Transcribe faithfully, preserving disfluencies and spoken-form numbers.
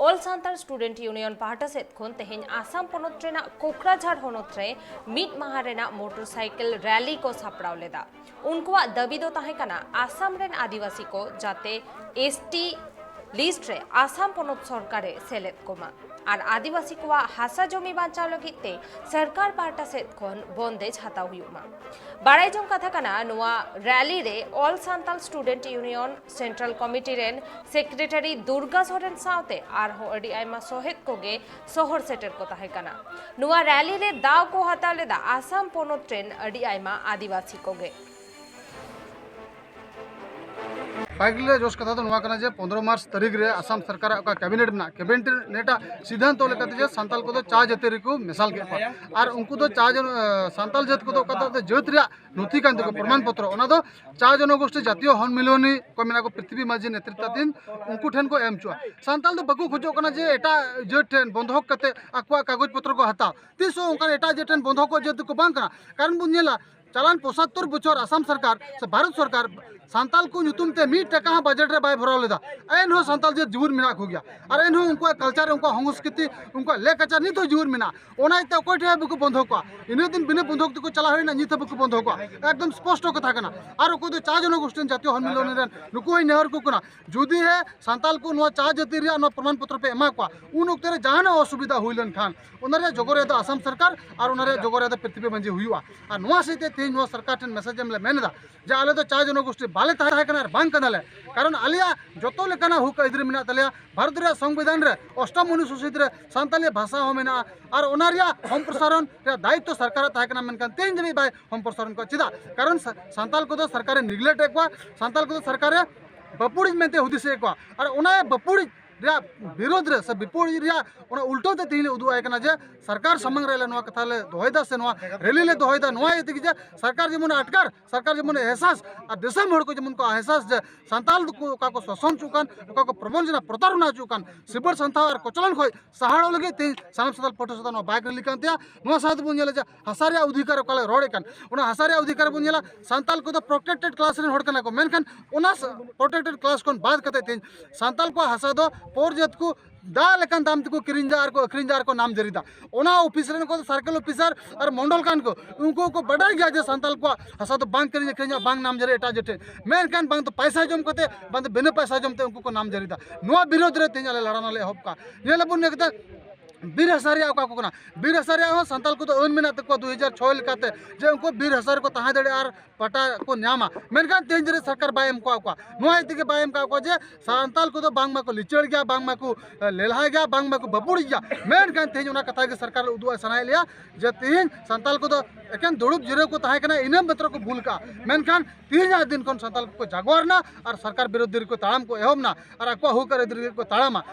ᱚᱞ Santal student union ᱯᱟᱦᱴᱟ ᱥᱮᱫ ᱠᱷᱚᱱ ᱛᱮᱦᱮᱧ ᱟᱥᱟᱢ ᱯᱚᱱᱚᱛ ᱨᱮᱱᱟᱜ ᱠᱳᱠᱨᱟᱡᱷᱟᱲ ᱦᱚᱱᱚᱛ ᱨᱮ ᱢᱤᱫ ᱢᱟᱦᱟ ᱨᱮᱱᱟᱜ ᱢᱚᱴᱚᱨ ᱥᱟᱭᱠᱮᱞ ᱨᱮᱞᱤ ᱠᱚ ᱥᱟᱯᱲᱟᱣ ᱞᱮᱫᱟ᱾ ᱩᱱᱠᱩᱣᱟᱜ ᱫᱟᱹᱵᱤ ᱫᱚ ᱛᱟᱦᱮᱸ ᱠᱟᱱᱟ ᱟᱥᱟᱢ ᱨᱮᱱ ᱟᱹᱫᱤᱵᱟᱹᱥᱤ ᱠᱚ ᱡᱟᱛᱮ ᱮᱥ ᱴᱤ ᱞᱤᱥᱴ ᱨᱮ ᱟᱥᱟᱢ ᱯᱚᱱᱚᱛ ᱥᱚᱨᱠᱟᱨᱮ ᱥᱮᱞᱮᱫ ᱠᱚᱢᱟ ᱟᱨ ᱟᱹᱫᱤᱵᱟᱹᱥᱤ ᱠᱚᱣᱟᱜ ᱦᱟᱥᱟ ᱡᱚᱢᱤ ᱵᱟᱧᱪᱟᱣ ᱞᱟᱹᱜᱤᱫ ᱛᱮ ᱥᱚᱨᱠᱟᱨ ᱯᱟᱦᱴᱟ ᱥᱮᱫ ᱠᱷᱚᱱ ᱵᱚᱱᱫᱮᱡᱽ ᱦᱟᱛᱟᱣ ᱦᱩᱭᱩᱜ ᱢᱟ᱾ ᱵᱟᱲᱟᱭ ᱡᱚᱝ ᱠᱟᱛᱷᱟ ᱠᱟᱱᱟ, ᱱᱚᱣᱟ ᱨᱮᱞᱤ ᱨᱮ all Santal student union central committee ᱨᱮᱱ ᱥᱮᱠᱨᱮᱴᱟᱨᱤ ᱫᱩᱨᱜᱟ ᱥᱚᱨᱮᱱ ᱥᱟᱶᱛᱮ ᱟᱨᱦᱚᱸ ᱟᱹᱰᱤ ᱟᱭᱢᱟ ᱥᱚᱦᱮᱫ ᱠᱚᱜᱮ ᱥᱚᱦᱚᱨ ᱥᱮᱴᱮᱨ ᱠᱚ ᱛᱟᱦᱮᱸ ᱠᱟᱱᱟ᱾ ᱱᱚᱣᱟ ᱨᱮᱞᱤ ᱨᱮ ᱫᱟᱣ ᱠᱚ ᱦᱟᱛᱟᱣ ᱞᱮᱫᱟ ᱟᱥᱟᱢ ᱯᱚᱱᱚᱛ ᱨᱮᱱ ᱟᱹᱰᱤ ᱟᱭᱢᱟ ᱟᱹᱫᱤᱵᱟᱹᱥᱤ ᱠᱚᱜᱮ᱾ ᱯᱟᱹᱦᱤᱞ ᱨᱮ ᱡᱚᱥ ᱠᱟᱛᱷᱟ ᱫᱚ ᱱᱚᱣᱟ ᱠᱟᱱᱟ ᱡᱮ ᱯᱚᱱᱫᱽᱨᱚ ᱢᱟᱨᱪ ᱛᱟᱹᱨᱤᱠᱷ ᱨᱮ ᱟᱥᱟᱢ ᱥᱚᱨᱠᱟᱨᱟᱜ ᱚᱠᱟ ᱠᱮᱵᱤᱱᱮᱴ ᱢᱮᱱᱟᱜᱼᱟ, ᱠᱮᱵᱤᱱᱮᱴ ᱨᱮᱱᱟᱜ ᱥᱤᱫᱽᱫᱷᱟᱱᱛᱚ ᱞᱮᱠᱟᱛᱮ ᱡᱮ ᱥᱟᱱᱛᱟᱞ ᱠᱚᱫᱚ ᱪᱟ ᱡᱟᱹᱛᱤ ᱨᱮᱠᱚ ᱢᱮᱥᱟᱞ ᱠᱮᱫ ᱠᱚᱣᱟ ᱟᱨ ᱩᱱᱠᱩ ᱫᱚ ᱪᱟ ᱡᱚᱱ-, ᱥᱟᱱᱛᱟᱞ ᱡᱟᱹᱛ ᱠᱚᱫᱚ ᱚᱠᱟᱴᱟᱜ ᱫᱚ ᱡᱟᱹᱛ ᱨᱮᱭᱟᱜ ᱱᱚᱛᱷᱤ ᱠᱟᱱ ᱛᱟᱠᱚᱣᱟ, ᱯᱨᱚᱢᱟᱱ ᱯᱚᱛᱨᱚ, ᱚᱱᱟ ᱫᱚ ᱪᱟ ᱡᱚᱱᱚᱜᱳᱥᱴᱤ ᱡᱟᱛᱤᱭᱚ ᱦᱚᱱᱢᱤᱞᱚᱱᱤ ᱠᱚ ᱢᱮᱱᱟᱜ ᱠᱚ, ᱯᱨᱤᱛᱷᱤᱵᱤ ᱢᱟᱹᱡᱷᱤ ᱱᱮᱛᱨᱤᱛᱵᱟᱫᱷᱤᱱ, ᱩᱱᱠᱩ ᱴᱷᱮᱱ ᱠᱚ ᱮᱢ ᱦᱚᱪᱚᱜᱼᱟ᱾ ᱥᱟᱱᱛᱟᱞ ᱫᱚ ᱵᱟᱠᱚ ᱠᱷᱚᱡᱚᱜ ᱠᱟᱱᱟ ᱡᱮ ᱮᱴᱟᱜ ᱡᱟᱹᱛ ᱴᱷᱮᱱ ᱵᱚᱱᱫᱷᱚᱠ ᱠᱟᱛᱮ ᱟᱠᱚᱣᱟᱜ ᱠᱟᱜᱚᱡᱽ ᱯᱚᱛᱨᱚ ᱠᱚ ᱦᱟᱛᱟᱣ᱾ ᱛᱤᱥ ᱦᱚᱸ ᱚᱱᱠᱟᱱ ᱮᱴᱟᱜ ᱡᱟᱹᱛ ᱴᱷᱮᱱ ᱵᱚᱱᱫᱷᱚᱠ ᱠᱚ ᱡᱟᱹᱛ ᱫᱚᱠᱚ ᱵᱟᱝ ᱠᱟᱱᱟ᱾ ᱠᱟᱨᱚᱱ ᱵᱚᱱ ᱧᱮᱞᱟ, ᱪᱟᱞᱟᱣᱮᱱ ᱯᱚᱸᱪᱟᱛᱛᱳᱨ ᱵᱚᱪᱷᱚᱨ ᱟᱥᱟᱢ ᱥᱚᱨᱠᱟᱨ ᱥᱮ ᱵᱷᱟᱨᱚᱛ ᱥᱚᱨᱠᱟᱨ ᱥᱟᱱᱛᱟᱞ ᱠᱚ ᱧᱩᱛᱩᱢ ᱛᱮ ᱢᱤᱫ ᱴᱟᱠᱟ ᱦᱚᱸ ᱵᱟᱡᱮᱴ ᱨᱮ ᱵᱟᱭ ᱵᱷᱚᱨᱟᱣ ᱞᱮᱫᱟ᱾ ᱮᱱᱦᱚᱸ ᱥᱟᱱᱛᱟᱞ ᱡᱟᱹᱛ ᱡᱤᱣᱤᱫ ᱢᱮᱱᱟᱜ ᱠᱚᱜᱮᱭᱟ ᱟᱨ ᱮᱱᱦᱚᱸ ᱩᱱᱠᱩᱣᱟᱜ ᱠᱟᱞᱪᱟᱨ, ᱩᱱᱠᱩᱣᱟᱜ ᱥᱚᱝᱥᱠᱨᱤᱛᱤ, ᱩᱱᱠᱩᱣᱟᱜ ᱞᱮᱠᱪᱟᱨ ᱱᱤᱛ ᱦᱚᱸ ᱡᱤᱣᱤᱫ ᱢᱮᱱᱟᱜᱼᱟ᱾ ᱚᱱᱟ ᱤᱭᱟᱹᱛᱮ ᱚᱠᱚᱭ ᱴᱷᱮᱱ ᱦᱚᱸ ᱵᱟᱠᱚ ᱵᱚᱱᱫᱷᱚᱠ ᱠᱚᱣᱟ᱾ ᱤᱱᱟᱹ ᱫᱤᱱ ᱵᱤᱱᱟᱹ ᱵᱚᱱᱫᱷᱚᱠ ᱛᱮᱠᱚ ᱪᱟᱞᱟᱣ ᱦᱩᱭᱱᱟ, ᱱᱤᱛ ᱦᱚᱸ ᱵᱟᱠᱚ ᱵᱚᱱᱫᱷᱚᱠ ᱠᱚᱣᱟ᱾ ᱮᱠᱫᱚᱢ ᱥᱯᱚᱥᱴᱚ ᱠᱟᱛᱷᱟ ᱠᱟᱱᱟ᱾ ᱟᱨ ᱚᱠᱚᱭ ᱫᱚ ᱪᱟ ᱡᱚᱱᱚᱜᱳᱥᱴᱤ ᱡᱟᱛᱤᱭᱚ ᱦᱚᱱᱢᱤᱞᱚᱱᱤ ᱨᱮᱱ ᱱᱩᱠᱩ ᱦᱚᱸᱧ ᱱᱮᱦᱚᱨ ᱠᱚ ᱠᱟᱱᱟ, ᱡᱩᱫᱤ ᱦᱮ ᱥᱟᱱᱛᱟᱞ ᱠᱚ ᱱᱚᱣᱟ ᱪᱟ ᱡᱟᱹᱛᱤ ᱨᱮᱭᱟᱜ ᱱᱚᱣᱟ ᱯᱨᱚᱢᱟᱱ ᱯᱚᱛᱨᱚ ᱯᱮ ᱮᱢᱟ ᱠᱚᱣᱟ, ᱩᱱ ᱚᱠᱛᱮ ᱨᱮ ᱡᱟᱦᱟᱱᱟᱜ ᱚᱥᱩᱵᱤᱫᱷᱟ ᱦᱩᱭ ᱞᱮᱱᱠᱷᱟᱱ ᱚᱱᱟ ᱨᱮᱭᱟᱜ ᱡᱚᱜᱚ ᱨᱮᱭᱟᱜ ᱫᱚ ᱟᱥᱟᱢ ᱥᱚᱨᱠᱟᱨ ᱟᱨ ᱚᱱᱟ ᱨᱮᱭᱟᱜ ᱡᱚᱜᱚ ᱨᱮᱭᱟᱜ ᱫᱚ ᱯᱨᱤᱛᱷᱤᱵᱤ ᱢᱟᱹᱡᱷᱤ ᱦᱩᱭᱩᱜᱼᱟ᱾ ᱟᱨ ᱱᱚᱣᱟ ᱥᱟᱶᱛᱮ ᱛᱮᱦᱮᱧ ᱱᱚᱣᱟ ᱥᱚᱨᱠᱟᱨ ᱴᱷᱮᱱ ᱢᱮᱥᱮᱡᱽ ᱮᱢ ᱞᱮ ᱢᱮᱱ ᱮᱫᱟ ᱡᱮ ᱟᱞᱮ ᱫᱚ ᱪᱟ ᱡᱚᱱᱚᱜᱳᱥᱴᱤ ᱵᱟᱞᱮ ᱛᱟᱦᱮᱸ ᱠᱟᱱᱟ ᱟᱨ ᱵᱟᱝ ᱠᱟᱱᱟᱞᱮ, ᱠᱟᱨᱚᱱ ᱟᱞᱮᱭᱟᱜ ᱡᱚᱛᱚ ᱞᱮᱠᱟᱱᱟᱜ ᱦᱚᱠ ᱟᱹᱭᱫᱟᱹᱨᱤ ᱢᱮᱱᱟᱜ ᱛᱟᱞᱮᱭᱟ᱾ ᱵᱷᱟᱨᱚᱛ ᱨᱮᱭᱟᱜ ᱥᱚᱝᱵᱤᱫᱷᱟᱱ ᱨᱮ ᱚᱥᱴᱚᱢ ᱚᱱᱩᱥᱩᱪᱤᱛ ᱨᱮ ᱥᱟᱱᱛᱟᱞᱤ ᱵᱷᱟᱥᱟ ᱦᱚᱸ ᱢᱮᱱᱟᱜᱼᱟ ᱟᱨ ᱚᱱᱟ ᱨᱮᱭᱟᱜ ᱥᱚᱢᱯᱨᱚᱥᱟᱨᱚᱱ ᱨᱮᱭᱟᱜ ᱫᱟᱭᱤᱛᱛᱚ ᱥᱚᱨᱠᱟᱨᱟᱜ ᱛᱟᱦᱮᱸ ᱠᱟᱱᱟ, ᱢᱮᱱᱠᱷᱟᱱ ᱛᱮᱦᱮᱧ ᱫᱷᱟᱹᱵᱤᱡ ᱵᱟᱭ ᱥᱚᱢᱯᱨᱚᱥᱟᱨᱚᱱ ᱠᱚᱣᱟ᱾ ᱪᱮᱫᱟᱜ? ᱠᱟᱨᱚᱱ ᱥᱟ-, ᱥᱟᱱᱛᱟᱞ ᱠᱚᱫᱚ ᱥᱚᱨᱠᱟᱨᱮ ᱱᱤᱜᱞᱮᱠᱴ ᱮᱫ ᱠᱚᱣᱟ, ᱥᱟᱱᱛᱟᱞ ᱠᱚᱫᱚ ᱥᱚᱨᱠᱟᱨᱮ ᱵᱟᱹᱯᱩᱲᱤᱡ ᱢᱮᱱᱛᱮ ᱦᱩᱫᱤᱥᱮᱫ ᱠᱚᱣᱟ᱾ ᱟᱨ ᱚᱱᱟ ᱵᱟᱹᱯᱩᱲᱤᱡ ᱨᱮᱭᱟᱜ ᱵᱤᱨᱳᱫᱷ ᱨᱮ ᱥᱮ ᱵᱤᱯᱚᱨᱤᱛ ᱨᱮᱭᱟᱜ ᱚᱱᱟ ᱩᱞᱴᱟᱹᱣ ᱛᱮ ᱛᱮᱦᱮᱧ ᱞᱮ ᱩᱫᱩᱜ ᱟᱭ ᱠᱟᱱᱟ ᱡᱮ ᱥᱚᱨᱠᱟᱨ ᱥᱟᱢᱟᱝ ᱨᱮ ᱟᱞᱮ ᱱᱚᱣᱟ ᱠᱟᱛᱷᱟ ᱞᱮ ᱫᱚᱦᱚᱭᱮᱫᱟ ᱥᱮ ᱱᱚᱣᱟ ᱨᱮᱞᱤ ᱞᱮ ᱫᱚᱦᱚᱭᱮᱫᱟ, ᱱᱚᱣᱟ ᱤᱭᱟᱹ ᱛᱮᱜᱮ ᱡᱮ ᱥᱚᱨᱠᱟᱨ ᱡᱮᱢᱚᱱ ᱟᱴᱠᱟᱨ, ᱥᱚᱨᱠᱟᱨ ᱡᱮᱢᱚᱱ ᱮᱦᱥᱟᱥ ᱟᱨ ᱫᱤᱥᱚᱢ ᱦᱚᱲ ᱠᱚ ᱡᱮᱢᱚᱱ ᱠᱚ ᱮᱦᱥᱟᱥ ᱡᱮ ᱥᱟᱱᱛᱟᱞ ᱠᱚ ᱚᱠᱟ ᱠᱚ ᱥᱳᱥᱚᱱ ᱦᱚᱪᱚᱜ ᱠᱟᱱ, ᱚᱠᱟ ᱠᱚ ᱯᱨᱚᱵᱚᱧᱪᱚᱱᱟ ᱯᱨᱚᱛᱟᱨᱚᱱᱟ ᱦᱚᱪᱚᱜ ᱠᱟᱱ, ᱥᱤᱵᱟᱹᱲ ᱥᱟᱱᱛᱟᱣ ᱟᱨ ᱠᱚᱪᱞᱚᱱ ᱠᱷᱚᱱ ᱥᱟᱦᱟᱲᱚᱜ ᱞᱟᱹᱜᱤᱫ ᱛᱮ ᱥᱟᱱᱟᱢ ᱥᱟᱱᱛᱟᱲ ᱯᱟᱹᱴᱷᱩᱣᱟᱹ ᱥᱟᱶᱛᱟ ᱱᱚᱣᱟ ᱵᱟᱭᱤᱠ ᱨᱮᱞᱤ ᱠᱟᱱ ᱛᱟᱭᱟ᱾ ᱱᱚᱣᱟ ᱥᱟᱶᱛᱮ ᱵᱚᱱ ᱧᱮᱞᱟ ᱡᱮ ᱦᱟᱥᱟ ᱨᱮᱭᱟᱜ ᱚᱫᱷᱤᱠᱟᱨ ᱚᱠᱟ ᱞᱮ ᱨᱚᱲᱮᱫ ᱠᱟᱱ, ᱚᱱᱟ ᱦᱟᱥᱟ ᱨᱮᱭᱟᱜ ᱚᱫᱷᱤᱠᱟᱨ ᱵᱚᱱ ᱧᱮᱞᱟ, ᱥᱟᱱᱛᱟᱞ ᱠᱚᱫᱚ ᱯᱨᱚᱴᱮᱠᱴᱮᱰ ᱠᱞᱟᱥ ᱨᱮᱱ ᱦᱚᱲ ᱠᱟᱱᱟ ᱠᱚ, ᱢᱮᱱᱠᱷᱟᱱ ᱚᱱᱟ ᱯᱨᱚᱴᱮᱠᱴᱮᱰ ᱠᱞᱟᱥ ᱠᱷᱚᱱ ᱵᱟᱫ ᱠᱟᱛᱮ ᱛᱮᱦᱮᱧ ᱥᱟᱱᱛᱟᱞ ᱠᱚᱣᱟᱜ ᱦᱟᱥᱟ ᱫᱚ ᱯᱚᱨ ᱡᱟᱹᱛ ᱠᱚ ᱫᱟᱜ ᱞᱮᱠᱟᱱ ᱫᱟᱢ ᱛᱮᱠᱚ ᱠᱤᱨᱤᱧ ᱫᱟ ᱟᱨ ᱠᱚ ᱟᱹᱠᱷᱨᱤᱧ ᱫᱟ ᱟᱨ ᱠᱚ ᱱᱟᱢ ᱡᱟᱹᱨᱤ ᱫᱟ᱾ ᱚᱱᱟ ᱚᱯᱷᱤᱥ ᱨᱮᱱ ᱠᱚ ᱥᱟᱨᱠᱮᱞ ᱚᱯᱷᱤᱥᱟᱨ ᱟᱨ ᱢᱚᱱᱰᱚᱞ ᱠᱟᱱ ᱠᱚ, ᱩᱱᱠᱩ ᱠᱚ ᱵᱟᱰᱟᱭ ᱜᱮᱭᱟ ᱡᱮ ᱥᱟᱱᱛᱟᱞ ᱠᱚᱣᱟᱜ ᱦᱟᱥᱟ ᱫᱚ ᱵᱟᱝ ᱠᱤᱨᱤᱧ ᱟᱹᱠᱷᱨᱤᱧᱚᱜᱼᱟ, ᱵᱟᱝ ᱱᱟᱢ ᱡᱟᱹᱨᱤ ᱮᱴᱟᱜ ᱡᱟᱹᱛ ᱴᱷᱮᱱ᱾ ᱢᱮᱱᱠᱷᱟᱱ ᱵᱟᱝ ᱫᱚ ᱯᱟᱭᱥᱟ ᱡᱚᱢ ᱠᱟᱛᱮ, ᱵᱟᱝ ᱫᱚ ᱵᱤᱱᱟᱹ ᱯᱟᱭᱥᱟ ᱡᱚᱢ ᱛᱮ ᱩᱱᱠᱩ ᱠᱚ ᱱᱟᱢ ᱡᱟᱹᱨᱤ ᱫᱟ᱾ ᱱᱚᱣᱟ ᱵᱤᱨᱳᱫᱷ ᱨᱮ ᱛᱮᱦᱮᱧ ᱟᱞᱮ ᱞᱟᱲᱟᱣ ᱞᱮ ᱮᱦᱚᱵ ᱠᱟᱜᱼᱟ᱾ ᱧᱮᱞ ᱟᱵᱚᱱ ᱱᱤᱭᱟᱹ ᱠᱟᱛᱮ ᱵᱤᱨ ᱦᱟᱥᱟ ᱨᱮᱭᱟᱜ ᱚᱠᱟ ᱠᱚ ᱠᱟᱱᱟ, ᱵᱤᱨ ᱦᱟᱥᱟ ᱨᱮᱭᱟᱜ ᱦᱚᱸ ᱥᱟᱱᱛᱟᱞ ᱠᱚᱫᱚ ᱟᱹᱱ ᱢᱮᱱᱟᱜ ᱛᱟᱠᱚᱣᱟ ᱫᱩ ᱦᱟᱡᱟᱨ ᱪᱷᱚᱭ ᱞᱮᱠᱟᱛᱮ, ᱡᱮ ᱩᱱᱠᱩ ᱵᱤᱨ ᱦᱟᱥᱟ ᱨᱮᱠᱚ ᱛᱟᱦᱮᱸ ᱫᱟᱲᱮᱭᱟᱜᱼᱟ ᱟᱨ ᱯᱟᱴᱟ ᱠᱚ ᱧᱟᱢᱟ, ᱢᱮᱱᱠᱷᱟᱱ ᱛᱮᱦᱮᱧ ᱫᱷᱟᱹᱨᱤᱡ ᱥᱚᱨᱠᱟᱨ ᱵᱟᱭ ᱮᱢ ᱠᱟᱜ ᱠᱚᱣᱟ᱾ ᱱᱚᱣᱟ ᱤᱫᱤ ᱛᱮᱜᱮ ᱵᱟᱭ ᱮᱢ ᱠᱟᱜ ᱠᱚᱣᱟ ᱡᱮ ᱥᱟᱱᱛᱟᱞ ᱠᱚᱫᱚ ᱵᱟᱝᱢᱟ ᱠᱚ ᱞᱤᱪᱟᱹᱲ ᱜᱮᱭᱟ, ᱵᱟᱝᱢᱟ ᱠᱚ, ᱮ, ᱞᱮᱞᱦᱟ ᱜᱮᱭᱟ, ᱵᱟᱝᱢᱟ ᱠᱚ ᱵᱟᱹᱯᱩᱲᱤ ᱜᱮᱭᱟ᱾ ᱢᱮᱱᱠᱷᱟᱱ ᱛᱮᱦᱮᱧ ᱚᱱᱟ ᱠᱟᱛᱷᱟ ᱜᱮ ᱥᱚᱨᱠᱟᱨ ᱩᱫᱩᱜ ᱥᱟᱱᱟᱭᱮᱫ ᱞᱮᱭᱟ ᱡᱮ ᱛᱮᱦᱮᱧ ᱥᱟᱱᱛᱟᱞ ᱠᱚᱫᱚ ᱮᱠᱮᱱ ᱫᱩᱲᱩᱵ ᱡᱤᱨᱟᱹᱣ ᱠᱚ ᱛᱟᱦᱮᱸ ᱠᱟᱱᱟ, ᱤᱱᱟᱹ ᱢᱟᱛᱨᱚ ᱠᱚ ᱵᱷᱩᱞ ᱠᱟᱜᱼᱟ᱾ ᱢᱮᱱᱠᱷᱟᱱ ᱛᱮᱦᱮᱧᱟᱜ ᱫᱤᱱ ᱠᱷᱚᱱ ᱥᱟᱱᱛᱟᱞ ᱠᱚᱠᱚ ᱡᱟᱜᱣᱟᱨ ᱮᱱᱟ ᱟᱨ ᱥᱚᱨᱠᱟᱨ ᱵᱤᱨᱳᱫᱷᱤ ᱨᱮᱠᱚ ᱛᱟᱲᱟᱢ ᱠᱚ ᱮᱦᱚᱵ ᱮᱱᱟ ᱟᱨ ᱟᱠᱚᱣᱟᱜ ᱦᱚᱠ ᱟᱹᱭᱫᱟᱹᱨᱤ ᱨᱮᱠᱚ ᱛᱟᱲᱟᱢᱟ᱾